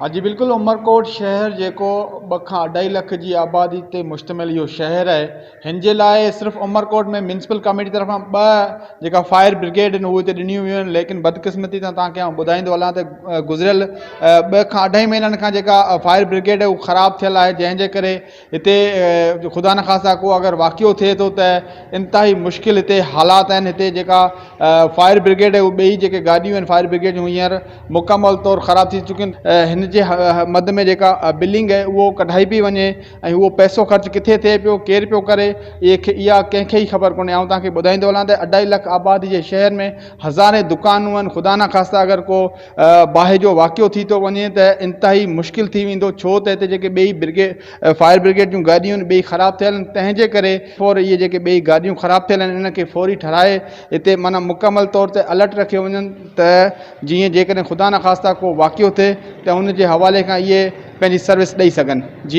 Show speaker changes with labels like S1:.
S1: ها جي بلڪل عمرڪوٽ شهر جيڪو ٻه کان اڍائي لک جي آبادي تي مشتمل اهو شهر آهي هن جي لاء صرف عمرڪوٽ ۾ ميونسپل ڪميٽي طرفان ٻه جيڪا فائر برگيڊ آهن اهي هتي ڏنيون ويون آهن ليڪن بدقسمتي سان توهان کي آئون ٻڌائيندو هلان ته گذريل ٻه کان اڍائي مهينن کان جيڪا فائر برگيڊ آهي اهو خراب ٿيل آهي جنهن جي ڪري هتي خدا نخواسته ڪو اگر واقعو ٿئي ٿو ته انتهائي مشڪل هتي حالات آهن هتي جيڪا فائر برگيڊ اهي ٻئي جيڪي گاڏيون آهن فائر برگيڊ جون هينئر مڪمل طور خراب ٿي چڪيون آهن هن جي مد ۾ جيڪا بلنگ آهي اهو ڪڍائي پئي وڃي ۽ اهو پئسو خرچ ڪٿي ٿئي پيو ڪير پيو ڪري اهي اها ڪنهن کي ئي خبر ڪونهي آئون توهان کي ٻڌائيندو هلان ته اڍائي لک آبادي جي شهر ۾ هزارين دڪانون آهن خدا نخواسته اگر ڪو باهه جو واقعو ٿي ٿو وڃي ته انتهائي مشڪل ٿي ويندو ڇو ته هتي جيڪي ٻئي برگيڊ فائر برگيڊ جون گاڏيون آهن ٻئي خراب ٿيل آهن تنهن جي ڪري فور اهي جيڪي ٻئي گاڏيون خراب ٿيل آهن انهن کي فوري ٺهرائي هتي معنيٰ مڪمل طور تي الرٽ رکيو وڃن ته جيئن جيڪڏهن خدا نخواسته ڪو واقعو ٿئي ته ان جي حوالي کان اهي پنهنجي سروس ڏئي سگهن جي.